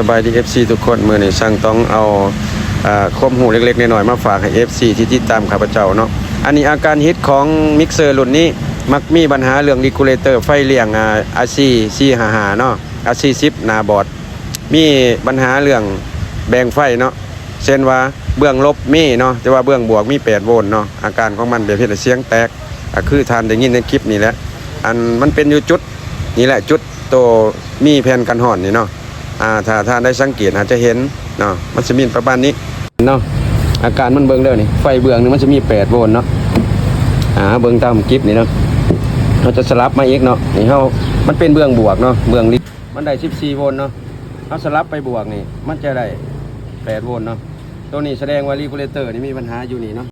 ສະບາຍດີ ເອັຟຊີ ທຸກຄົນ, ມື້ນີ້ຊ່າງຕ້ອງເອົາ ເອີ ຄວາມຮູ້ເລັກໆນ້ອຍໆມາຝາກໃຫ້ ເອັຟຊີ ທີ່ຕິດຕາມຂ້າພະເຈົ້າເນາະ. ອັນນີ້ອາການຮິດຂອງມິກເຊີລຸ້ນນີ້ ມັກມີບັນຫາເລື່ອງເຣກູເລເຕີໄຟລ້ຽງ ອາ ອາຊີ ສີ່ຫ້າຫ້າເນາະ, ອາຊີ ສິບ ໜ້າບອດ, ມີບັນຫາເລື່ອງແບ່ງໄຟເນາະ. ເຊັ່ນວ່າເບື້ອງລົບມີເນາະ ແຕ່ວ່າເບື້ອງບວກມີ ແປດໂວນເນາະ. ອາການຂອງມັນແບບເຮັດໃຫ້ສຽງແຕກ ກໍຄືທ່ານໄດ້ຍິນໃນຄລິບນີ້ແຫຼະ. ອັນມັນເປັນຢູ່ຈຸດນີ້ແຫຼະ ຈຸດໂຕມີແຜ່ນກັນຮ້ອນນີ້ເນາະ. ອາ ຖ້າທ່ານໄດ້ສັງເກດອາດຈະເຫັນເນາະ, ມັນຈະມີປະມານນີ້ເນາະ. ອາການມັນເບິ່ງເດີນີ້ ໄຟເບື້ອງໜຶ່ງມັນຈະມີ ແປດໂວນເນາະ. ອາ ເບິ່ງຕາມຄລິບນີ້ເນາະ, ເຮົາຈະສະຫຼັບມາອີກເນາະ. ນີ້ເຮົາ ມັນເປັນເບື້ອງບວກເນາະ, ເບື້ອງລິດ ມັນໄດ້ ສິບສີ່ໂວນເນາະ. ເຮົາສະຫຼັບໄປບວກນີ້ ມັນຈະໄດ້ ແປດໂວນເນາະ. ໂຕນີ້ສະແດງວ່າເຣກູເລເຕີນີ້ມີບັນຫາຢູ່ນີ້ເນາະ.